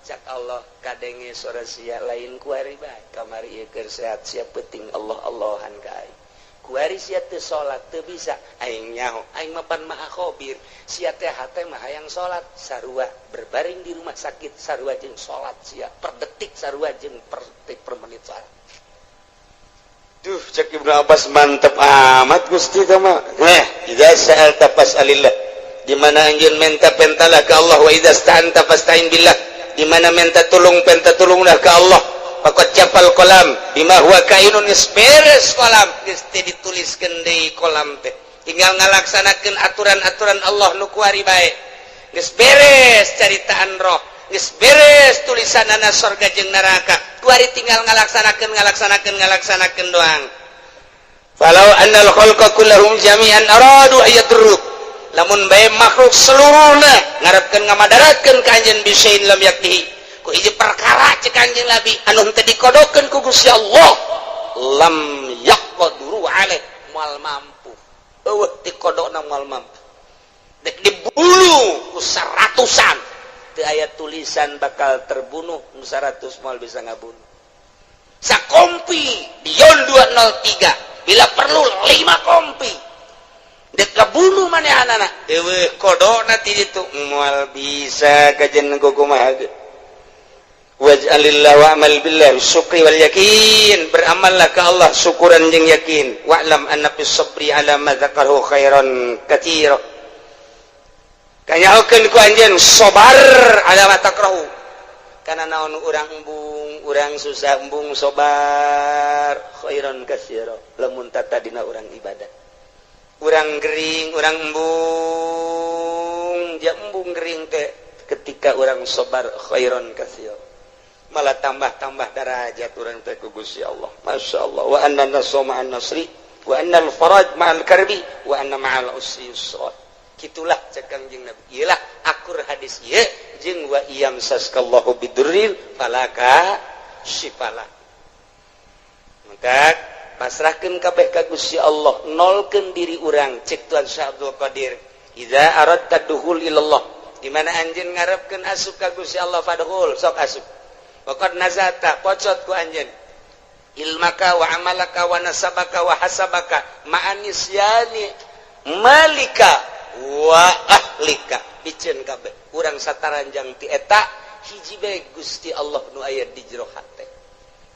cak Allah, kadenge sora sia lain kuari bae, kamari ieu keur sehat sia penting Allah Allahan ka aing, kuari sia teu salat teu bisa, aing nyaho, aing mapan Maha Khabir. Sia teh hate mah hayang salat, sarua berbaring di rumah sakit sarua jeung salat sia, per detik sarua jeung per detik, per menit salat. Duh, cek Ibnu Abbas, mantep amat Gusti mah. Eh, idza sa'alta fas'alillah. Di mana anjeun minta, pentalah ke Allah. Wa idza sta'anta fasta'in billah. Di mana minta tolong, penta tolonglah ke Allah. Faqad jaffal qalam bima huwa kainun, geus beres kolam, geus teu dituliskeun deui kolam teh. Tinggal ngalaksanakeun aturan-aturan Allah nu kuari bae. Geus beres caritaan roh, geus beres tulisanana sorga jeung neraka. Kuari tinggal ngalaksanakeun, ngalaksanakeun, ngalaksanakeun doang. Falau annal khalqa kullahum jami'an aradu ayadurruk, lamun bae makhluk seluruhna ngarepkeun ngamadaratkeun ka anjeun, bisain lam yakdihi, ku hiji perkara, cek Kanjeng Nabi, anu henteu dikodokeun ku Gusti Allah, lam yaqduru alaih, moal mampu. Eueuh dikodokna moal mampu. Dek dibunuh ku seratusan, teu aya tulisan bakal terbunuh, nu 100 moal bisa ngabunuh. Sakompi Dion 203, bila perlu 5 kompi, dek kabunuh manehanana, eueuh kodokna ti ditu, moal bisa kajen kumaha ge. Waj'alillah wa'mal billah syukri wal yakin, beramallah ke Allah syukuran jeung yakin. Wa'lam anna fis sabri ala ma dzakarahu khairan katsira, kanyahokeun ku anjeun sabar ala ma takrahu, kana naon urang embung, urang susah embung sabar, khairan katsira lamun tadina urang ibadah. Urang gering, urang embung, dia embung gering teh, ketika urang sabar, khairan katsira, malah tambah-tambah darajat urang teh ku Gusti Allah. Masya Allah. Wa anna nasra ma'an nasri, wa anna al-faraj ma'al karbi, wa anna ma'al usri yusra. Gitulah cek Kangjeng Nabi. Iyalah akur hadis ieu jeung wa iyam saskallahu bidurrin falaka syifalah. Maka pasrahkeun kabeh ka Gusti Allah, nolkeun diri urang. Cek Tuan Syekh Abdul Qadir, idza aradta dukhul ilallah, di mana anjeun ngarepkeun asup ka Gusti Allah, fadkhul, sok asup. Waqad nazata, pocot ku anjeun ilmaka wa amalaka wa nasabaka wa hasabaka ma'anisyani malika. Wa ahlika piceun kabeh urang sataranjang ti eta hiji bae Gusti Allah nu aya di jero hate.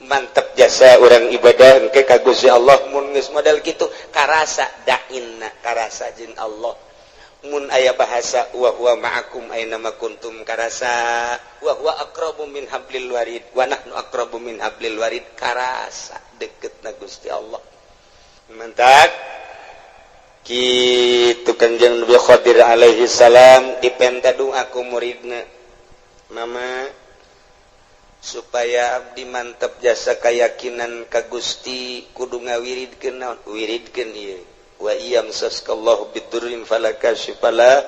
Mantep jasa urang ibadah engke ka Gusti Allah mun geus model kitu karasa dainna, karasa jeung Allah. Mun aya bahasa wa huwa ma'akum aina ma kuntum karasa, wa huwa aqrabu min hablil warid wa nahnu aqrabu min hablil warid karasa deketna Gusti Allah. Mantap kitu Kanjeng Nabi Khadir alaihi salam dipenta doa ku muridna, mama supaya abdi mantep jasa keyakinan ka Gusti kudu ngawiridkeun naon, wiridkeun ieu wa iyamsaskallahu bidurrin fala kashifa lah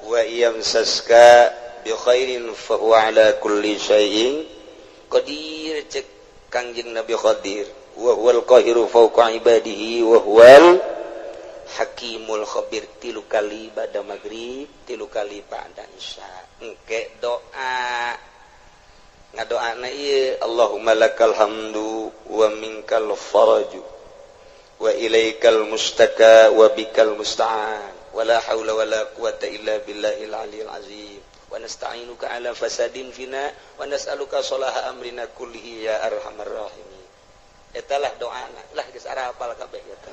wa iyamsaska bi khairin fa huwa ala kulli syai'in qadir. Cek Kangjeng Nabi Khadir, wa huwal qahiru fawqa ibadihi wa huwal hakimul khabir. Tilu kali ba'da maghrib, tilu kali ba'da isya. Engke doa ngadoana ieu, Allahumma lakal hamdu wa minkal faraju wa ilaikal mustaka wa bikal musta'an wala haula wala quwata illa billahil aliyil azim wa nasta'inuka ala fasadin fina wa nas'aluka salaha amrina kullihi ya arhamar rahimin. Eta lah doana lah, geus arapal kabeh eta.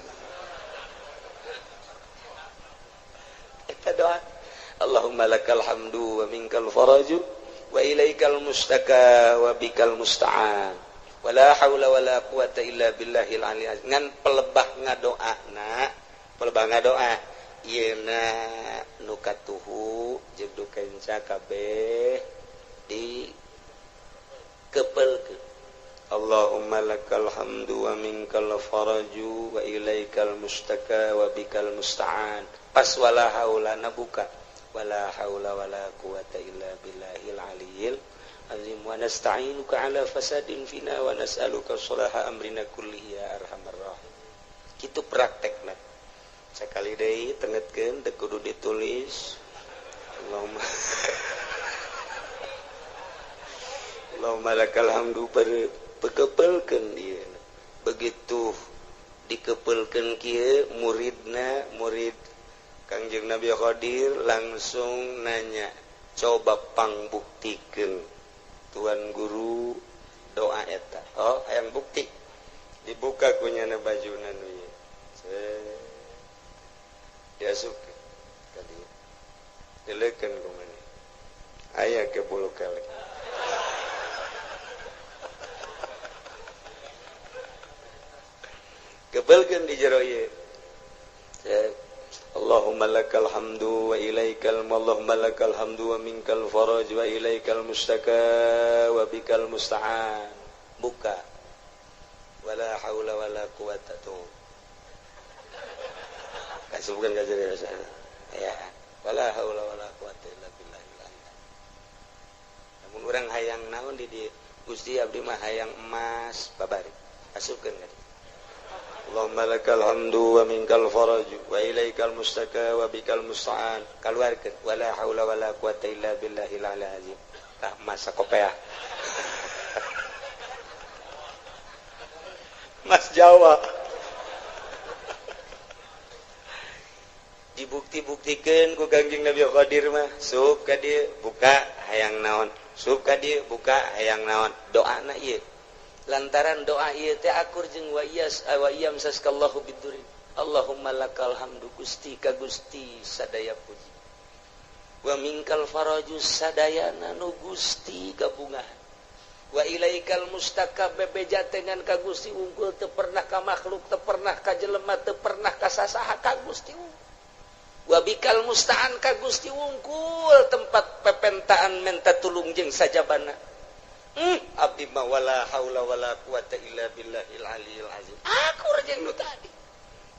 Eta doa Allahumma lakal hamdu wa minkal faraju wa ilaikal mustaka wa bikal musta'an wala haula wala quwata illa billahil aliyil azim. Ngan pelebah ngadoana, pelebah ngadoa ieuna nu katuhu jeung nu kenca kabeh di kepelkeun. Allahumma lakal hamdu wa minkal faraju wa ilaikal mustaka wa bikal musta'an. Pas wala haula na buka wala haula wala quwata illa billahil aliyil azim wa nasta'inuka ala fasadin fina wa nas'aluka salaha amrina kullihi ya arhamar rahimin. Kitu praktekna. Sakali deui tengetkeun teu kudu ditulis. Allahumma Allahumma lakal hamdu pekepelkeun ieu. Begitu dikepelkeun kieu muridna, murid Kangjeng Nabi Khadir langsung nanya, coba pangbuktikeun tuan guru doa eta. Oh, hayang bukti. Dibuka kunyana bajuna nu ieu. Diasupkeun ka dieu. Dileukeun ku maneh. Aya ke bulu kelek. Kepelkeun di jero ieu. Allahumma lakal hamdu wa ilaikal Allahumma lakal hamdu wa minkal faraj wa ilaikal mustaka wa bikal musta'an. Buka. Wala haula wala quwata tuh. Kasubkeun ka jero ya. Wala haula wala quwata illa billah. Namun urang hayang naon di dieu? Gusti abdi mah hayang emas babari. Asupkeun ka dieu. Allahumma lakal hamdu wa minkal faraj wa ilaikal mustaka wa bikal musta'an. Kaluarkeun wala haula wala quwata illa billahil aliyil azim. Tah masa kopeah. Mas Jawa. Dibukti-buktikeun ku Kangjeng Nabi Khadir mah, sup ka dieu buka hayang naon, sup ka dieu buka hayang naon. Doana ieu. Lantaran doa ieu teh akur jeung wa iyas wa iyam saskallahu bidurin. Allahumma lakal hamdu Gusti ka Gusti sadaya puji. Wa minkal faraju sadayana nu Gusti gabungan. Wa ilaikal mustaka bebeja dengan ka Gusti unggul teu pernah ka makhluk, teu pernah ka jelema, teu pernah ka sasaha, ka Gusti unggul. Wa bikal musta'an ka Gusti unggul tempat pepentaan menta tulung jeung sajabana. Abdi mah wala haula wala quwata illa billahil aliyil azim. Akur jeung nu tadi.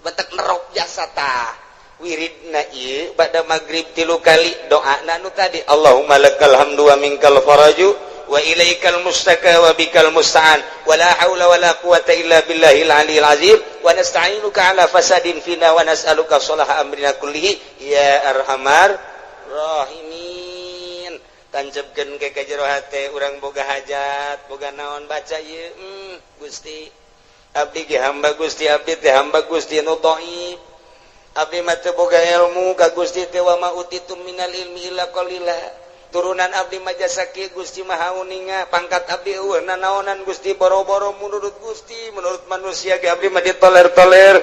Batak nerok jasa tah. Wiridna ieu bada magrib tilu kali doana nu tadi. Allahumma lakal hamdu wa minkal faraju wa ilaikal mustaka wa bikal musta'an wala haula wala quwata illa billahil aliyil azim wa nasta'inuka ala fasadin fina wa nas'aluka salaha amrina kullihi ya arhamar rahimin. Tancepkeun ke ka jero hate urang boga hajat boga naon baca ieu. Gusti abdi ge hamba Gusti, abdi teh hamba Gusti nu dhaif. Abdi mah teu boga ilmu ka Gusti teh, wa ma utitum minal ilmi illa qalila. Turunan abdi mah jasa kieu, Gusti Maha Uninga. Pangkat abdi euweuh nanaonan, Gusti. Boro-boro menurut Gusti, menurut manusia ge abdi mah ditoler-toler,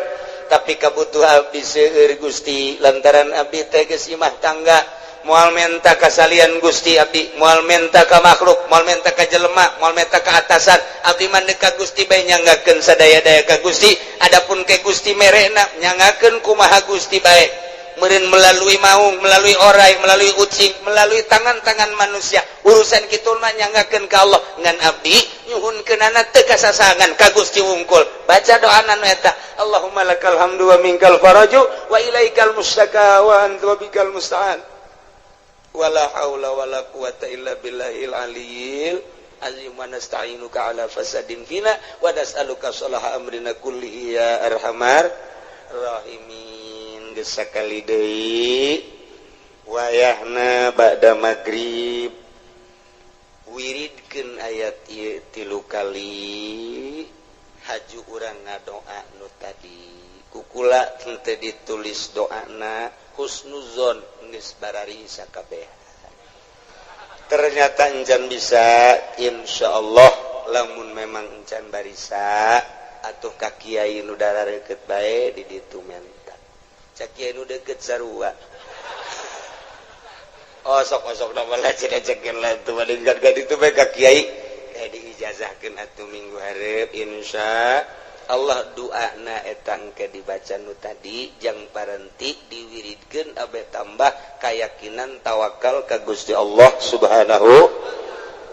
tapi kabutuh abdi seueur, Gusti, lantaran abdi teh geus imah tangga. Moal menta kasalian Gusti, abdi moal menta ka makhluk, moal menta ka jelema, moal menta ka atasan. Abdi mah ka Gusti bae, nyanggakeun sadaya-daya ka Gusti. Adapun ke Gusti merena, nyanggakeun kumaha Gusti bae meureun, melalui maung, melalui orai, melalui ucing, melalui tangan-tangan manusia. Urusan kitu mah nyanggakeun ka Allah. Ngan abdi nyuhunkeunana teu kasasangan, ka Gusti wungkul. Baca doana nu eta, Allahumma lakal hamdu wa minkal faraju wa ilaikal mustaka wa anta wa bikal musta'an, wala haula wala quwata illa billahil aliyil azim, wa nasta'inuka ala fasadin fina wa nas'aluka salaha amrina kullihi ya arhamar rahimin. Geus sakali deui, wayahna ba'da magrib, wiridkeun ayat ieu tilu kali, haju urang ngadoa nu tadi. Kukula henteu ditulis doana, husnuzon geus barari sakabeh. Ternyata encan bisa. Insyaallah lamun memang encan barisa atuh ka kiai nu deket bae di ditu, menta cak kiai nu deket sarua. Oh, sok osok nama lah cenah cekeun lah tuh ka ditu bae ka kiai, kayak diijazahkeun atuh minggu hareup, insya Allah. Doana eta engke dibaca nu tadi, jang parenti diwiridkeun abe tambah keyakinan tawakal ka Gusti Allah Subhanahu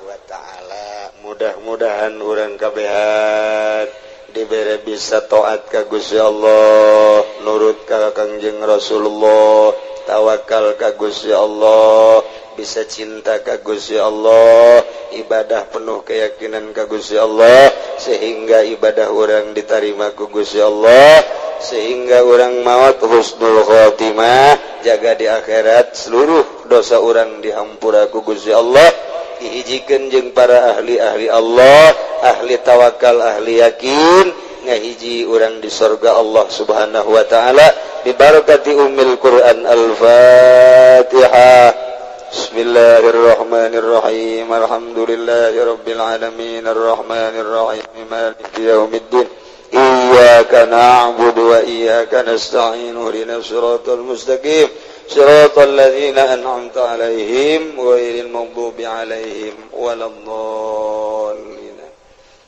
wa Ta'ala. Mudah-mudahan urang kabehan dibere bisa taat ka Gusti Allah, nurut ka Kangjeng Rasulullah, tawakal ka Gusti Allah, bisa cinta ka Gusti Allah, ibadah penuh keyakinan ka Gusti Allah, sehingga ibadah urang diterima ku Gusti Allah, sehingga urang maut husnul khotimah, jaga di akhirat seluruh dosa urang dihampura ku Gusti Allah, dihijikeun jeung para ahli-ahli Allah, ahli tawakal, ahli yakin, ngahiji urang di sorga Allah Subhanahu wa Ta'ala, bibarakati ummil Quran. Al-Fatihah. Bismillahirrahmanirrahim. Alhamdulillahirabbil alamin, arrahmanir rahim, maliki yaumiddin. Iyyaka na'budu wa iyyaka nasta'in, ihdinas siratal mustaqim, siratal ladzina an'amta 'alaihim, ghairil maghdubi 'alaihim waladdallin.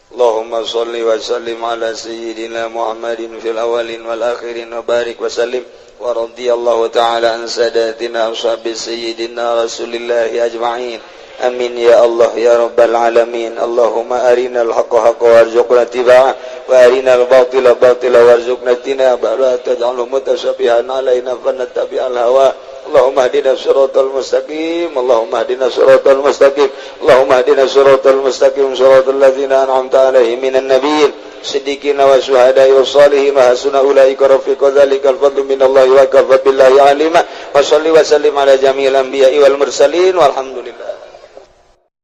Allahumma shalli wa sallim ala sayyidina Muhammadin fil awwalin wal akhirin wa barik wa sallim. ورضي الله تعالى عن ساداتنا أصحاب سيدنا رسول الله أجمعين. أمين يا الله يا رب العالمين. اللهم أرنا الحق حقا وارزقنا اتباعه، وأرنا الباطل باطلا وارزقنا اجتنابه، ولا تجعله متشابها علينا فنتبع الهوى. اللهم اهدنا الصراط المستقيم، اللهم اهدنا الصراط المستقيم، اللهم اهدنا الصراط المستقيم، صراط الذين أنعمت عليهم من النبيين، صديقين والشهداء والصالحين، وحسن أولئك رفيقا. ذلك الفضل من الله وكفى بالله عليما. وصل وسلم على جميع الأنبياء والمرسلين، والحمد لله.